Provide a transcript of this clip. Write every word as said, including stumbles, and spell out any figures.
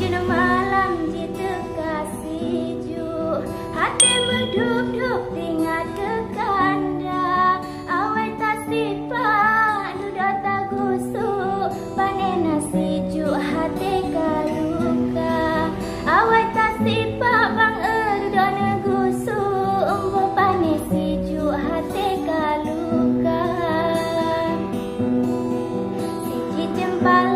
Jeuet malam jiteuka sijuek, até meudub-dub teuingat keu kanda. Awai tasipak dudoe tagusuk, pané na sijuek até ka luka. Awai tasipak bang e dudoe neugusuk, embo pané sijuek até ka luka. Siji ceumpala